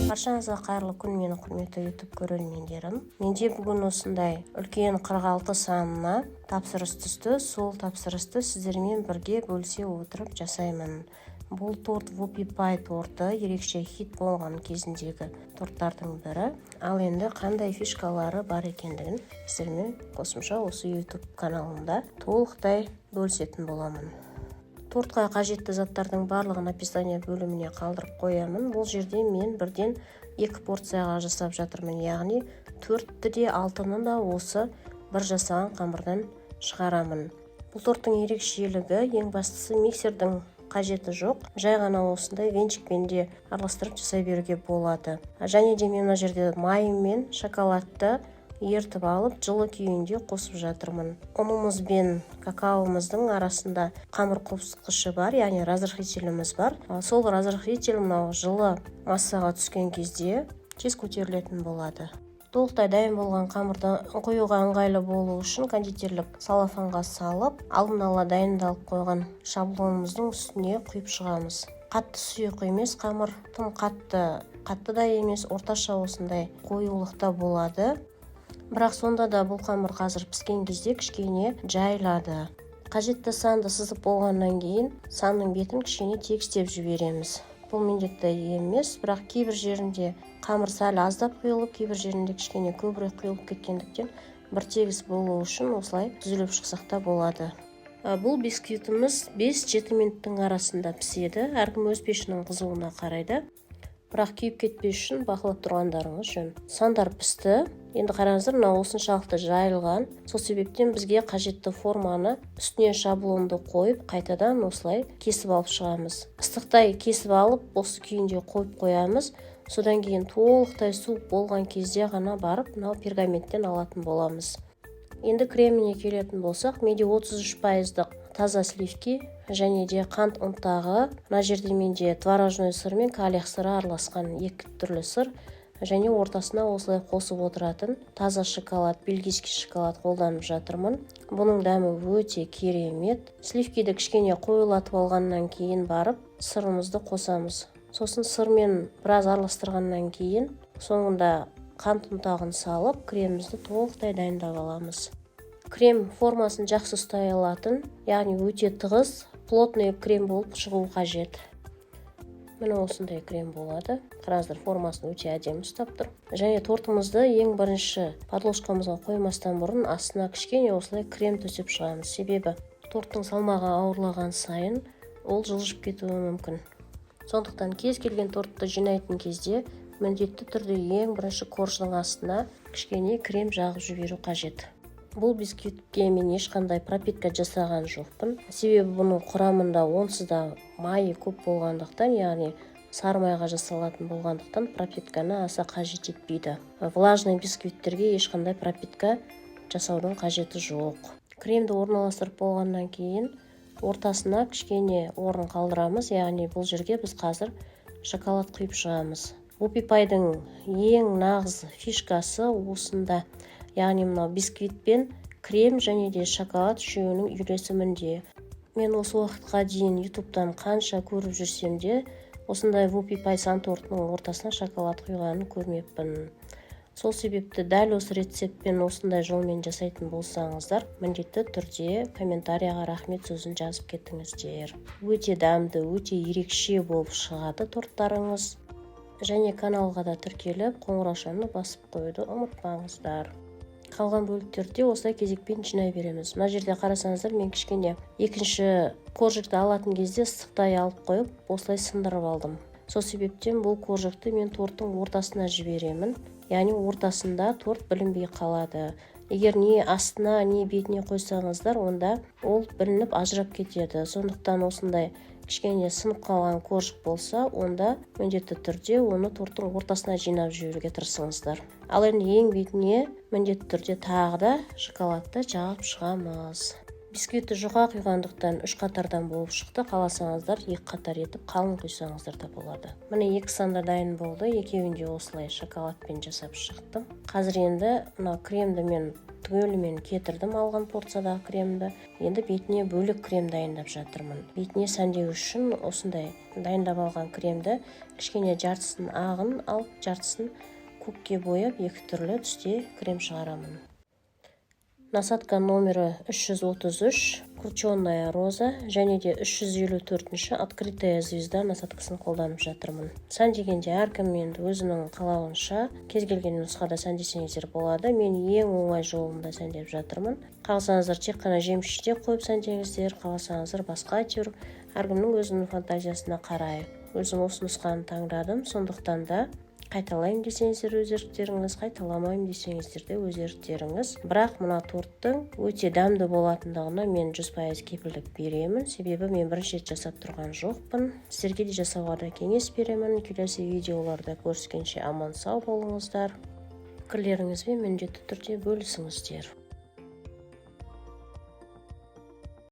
Баршаңызға қайырлы күн, менің құрметті YouTube көрермендерім! Менде бүгін осындай үлкен 46 санына тапсырыс түсті. Сол тапсырысты сіздермен бірге бөлісе отырып жасаймын. Бұл торт вупи пай торты, ерекше хит болған кезіндегі торттардың бірі. Ал енді қандай фишкалары бар екендігін сіздермен қосымша осы YouTube каналымда толықтай бөлісетін боламын. Тортқа қажетті заттардың барлығын описание бөліміне қалдырып қоямын. Бұл жерде мен бірден екі порцияға жасап жатырмын, яғни төртті де, алтыны да осы бір жасаған қамырдан шығарамын. Бұл торттың ерекшелігі, ең бастысы, миксердің қажеті жоқ, жай ғана осындай венчикпен де араластырып жасай беруге болады. Және де мен мына жерде май мен шоколадты ертіп алып, жылы күйінде қосып жатырмын. Ұнымыз бен какаомыздың арасында қамыр қопсытқышы бар, яғни разрыхлителіміз бар. Сол разрыхлитель мынау жылы массаға түскен кезде тез көтерілетін болады. Толықтай дайын болған қамырды қоюға ыңғайлы болу үшін кондитерлік целлофанға салып, алдын ала дайындалып қойған шаблонымыздың үстіне құйып шығамыз. Қатты сұйық емес қамыр, тым қатты қатты да емес, орташа осындай қоюлықта болады. Бірақ сонда да бұл қамыр қазір піскен кезде кішкене жайылады. Қажетті санды сызып болғаннан кейін санның бетін кішкене тегістеп жібереміз. Бұл міндетті емес, бірақ кейбір жерінде қамыр сәл аздап құйылып, кейбір жерінде кішкене көбірек құйылып кеткендіктен, бір тегіс болу үшін осылай түзіліп шықсақ та болады. Бұл бисквитіміз 5-7 минуттың арасында піседі, әркім өз пешінің қызуына қарайды, бірақ күйіп кетпес үшін бақылап тұрғандарыңыз жөн. Сандар пісті. Енді қараңыздар, мынау осыншалықты жайылған. Сол себептен бізге қажетті форманы үстіне шаблонды қойып, қайтадан осылай кесіп алып шығамыз. Ыстықтай кесіп алып, осы күйінде қойып қоямыз. Содан кейін толықтай суып болған кезде ғана барып мынау пергаменттен алатын боламыз. Енді креміне келетін болсақ, менде 33 пайыздық таза сливки және де қант ұнтағы. Мына жерде менде творожной сыр мен калех сыры араласқан екі түрлі сыр және ортасына осылай қосып отыратын таза шоколад, бельгийский шоколад қолданып жатырмын. Бұның дәмі өте керемет. Сливкиді кішкене қоюлатып алғаннан кейін барып сырымызды қосамыз. Сосын сырмен біраз араластырғаннан кейін соңында қант ұнтағын салып, кремімізді толықтай дайындап аламыз. Крем формасын жақсы ұстай алатын, яғни өте тығыз, плотный крем болып шығуы қажет. Міне, осындай крем болады. Қараңыздар, формасын өте әдемі ұстап тұр. Және тортымызды ең бірінші подложкамызға қоймастан бұрын астына кішкене осылай крем төсеп шығамыз, себебі торттың салмағы ауырлаған сайын ол жылжып кетуі мүмкін. Сондықтан кез келген тортты жинайтын кезде міндетті түрде ең бірінші корждың астына кішкене крем жағып жіберу қажет. Бұл бисквитке мен ешқандай пропитка жасаған жоқпын, себебі бұның құрамында онсыз да майы көп болғандықтан, яғни сары майға жасалатын болғандықтан, пропитканы аса қажет етпейді. Влажный бисквиттерге ешқандай пропитка жасаудың қажеті жоқ. Кремді орналастырып болғаннан кейін ортасына кішкене орын қалдырамыз, яғни бұл жерге біз қазір шоколад құйып шығамыз. Вупи пайдың ең нағыз фишкасы осында, яғни мынау бисквит пен крем және де шоколад үшеуінің үйлесімінде. Мен осы уақытқа дейін ютубтан қанша көріп жүрсем де, осындай вупи пай сан тортының ортасына шоколад құйғанын көрмеппін. Сол себепті дәл осы рецептпен, осындай жолмен жасайтын болсаңыздар, міндетті түрде комментарияға рахмет сөзін жазып кетіңіздер. Өте дәмді, өте ерекше болып шығады торттарыңыз. Және каналға да тіркеліп, қоңыраушаны басып қоюды ұмытпаңыздар. Қалған бөліктерді осылай кезекпен жинай береміз. Мына жерде қарасаңыздар, мен кішкене екінші коржикті алатын кезде ыстықтай алып қойып, осылай сындырып алдым. Сол себептен бұл коржикті мен торттың ортасына жіберемін, яғни ортасында торт білінбей қалады. Егер не астына, не бетіне қойсаңыздар, онда ол білініп, ажырап кетеді. Сондықтан осындай кішкене сынып қалған коржик болса, онда міндетті түрде оны торттың ортасына жинап жіберуге тырысыңыздар. Ал енді ең бетіне міндетті түрде тағы да шоколадты жағып шығамыз. Бисквитті жұқа құйғандықтан, үш қатардан болып шықты. Қаласаңыздар, екі қатар етіп қалың құйсаңыздар да болады. Міне, екі санда дайын болды. Екеуін де осылай шоколадпен жасап шықтым. Қазір енді мына кремді мен түгелімен кетірдім, алған порциядағы кремді. Енді бетіне бөлек крем дайындап жатырмын. Бетіне сәндеу үшін осындай дайындап алған кремді кішкене жартысын ағын алып, жартысын көкке бояп, екі түрлі түсте крем шығарамын. Насадка номері 333 «Крученная роза» және де 354 «Открытая звезда» насадкасын қолданып жатырмын. Сәндегенде әркім енді өзінің қалауынша кез келген нұсқада сәндесеңіздер болады. Мен ең оңай жолында сәндеп жатырмын. Қаласаңыздар, тек қана жеміс жидек қойып сәндеңіздер, қаласаңыздар, басқа, әйтеуір әркімнің өзінің фантазиясына қарай. Өзім осы нұсқаны таңдадым, сондықтан да қайталаймын десеңіздер, өз еріктеріңіз, қайталамаймын десеңіздер де, өз еріктеріңіз. Бірақ мына торттың өте дәмді болатындығына мен 100% кепілдік беремін, себебі мен бірінші рет жасап тұрған жоқпын. Сіздерге де жасауға да кеңес беремін. Келесі видеоларда көріскенше аман сау болыңыздар. Пікірлеріңізбен міндетті түрде бөлісіңіздер.